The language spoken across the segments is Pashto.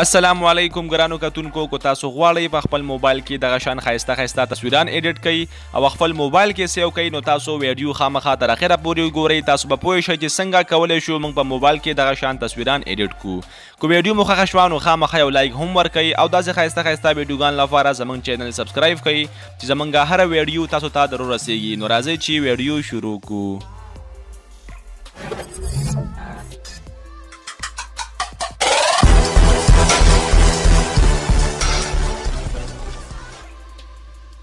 السلام علیکم ګرانو کتونکو، کو تاسو غواړئ په خپل موبایل کې دغه شان ښایسته ښایسته تصویران ایډیټ کړئ او خپل موبایل کې سیو کړئ، نو تاسو ویډیو خامخا تر اخره پورې وګورئ. تاسو به پوه شئ چې څنګه کولی شو موږ په موبایل کې دغه شان تصویران ایډیټ کړو. که ویډیو مو خوښه شوه نو خامخا یو لایک هم ورکړئ او داسې ښایسته ښایسته ویډیوګان لپاره زموږ چینل سبسکرایب کړئ چې زموږ هره ویډیو تاسو ته در ورسیږي. نو راځئ چې ویډیو شروع کړو.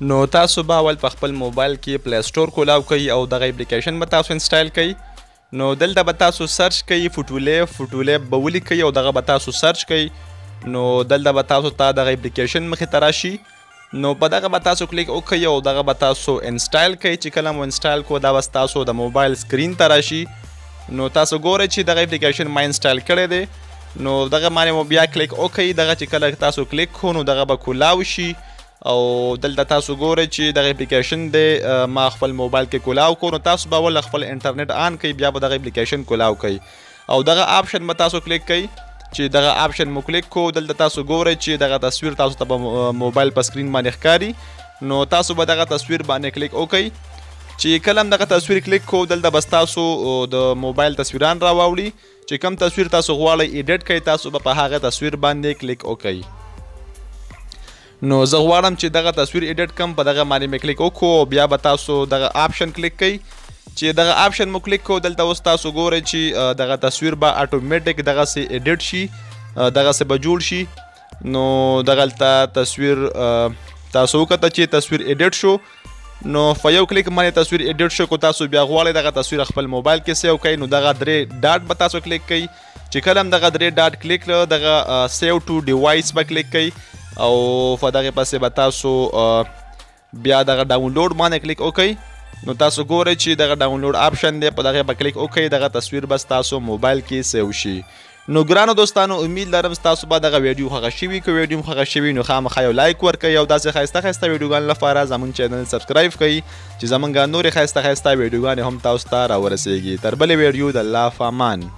نو تاسو به اول په خپل موبایل کې پلی سټور کولاو کوئ او دغه اپلیکیشن به تاسو انسټال کوئ. نو دلته به تاسو سرچ کوئ فوټولیپ، فوټولیپ به ولیکئ او دغه به تاسو سرچ کوئ. نو دلته به تاسو ته دغه اپلیکیشن مخې ته راشي. نو په دغه به تاسو کلیک وکړئ او دغه به تاسو انسټال کړئ. چې کله مو انسټال کړو دا به ستاسو د موبایل سکرین ته راشي. نو تاسو ګورئ چې دغه اپلیکیشن ما انسټال کړی دی. نو دغه باندې مو بیا کلیک وکړئ. دغه چې کله تاسو کلیک کړو نو دغه به کولاو شي او دلته تاسو ګورئ چې دغه اپلیکیشن دی ما خپل موبایل کې کولاو کړو. نو تاسو به اول خپل انټرنیټ آن کړئ، بیا به دغه اپلیکیشن کولاو کړئ او دغه آپشن به تاسو کلیک کړئ. چې دغه آپشن مو کلیک کړو دلته تاسو ګورئ چې دغه تصویر تاسو ته په موبایل په سکرین باندې ښکاري. نو تاسو به دغه تصویر باندې کلیک وکړئ. چې کله هم دغه تصویر کلیک کړو دلته به ستاسو د موبایل تصویران راواوړي. چې کوم تصویر تاسو غواړئ ایډیټ کړئ تاسو به په هغه تصویر باندې کلیک وکړئ. نو زه غواړم چې دغه تصویر ایډیټ کړم، په دغه باندې مې کلیک وکړو او بیا به تاسو دغه آپشن کلیک کړئ. چې دغه آپشن مو کلیک کړو دلته اوس تاسو ګورئ چې دغه تصویر به اتوماتیک دغسې ایډیټ شي، دغسې به جوړ شي. نو دغلته تصویر تاسو وکته چې تصویر ایډیټ شو. نو په یو کلیک باندې تصویر ایډیټ شو. که تاسو بیا غواړئ دغه تصویر خپل موبایل کې سیو کړئ نو دغه درې ډاټ به تاسو کلیک کړئ. چې کله هم دغه درې ډاټ کلیک کړو دغه سیو ټو ډیوایس به کلیک کړئ او په دغه پسې به تاسو بیا دغه ډاونلوډ باندې کلیک وکړئ. نو تاسو ګورئ چې دغه ډاونلوډ آپشن دی، په دغه به کلیک وکړئ، دغه تصویر به ستاسو موبایل کې سیو شي. نو ګرانو دوستانو امید لرم ستاسو به دغه ویډیو خوښه شوي. که ویډیو مو خوښه شوي نو خامخا یو لایک ورکړئ او داسې ښایسته ښایسته ویډیوګانو لپاره زموږ چینل سبسکرایب کړئ چې زموږ نورې ښایسته ښایسته ویډیوګانې هم تاسو ته راورسیږي. تر بلې ویډیو د الله په امان.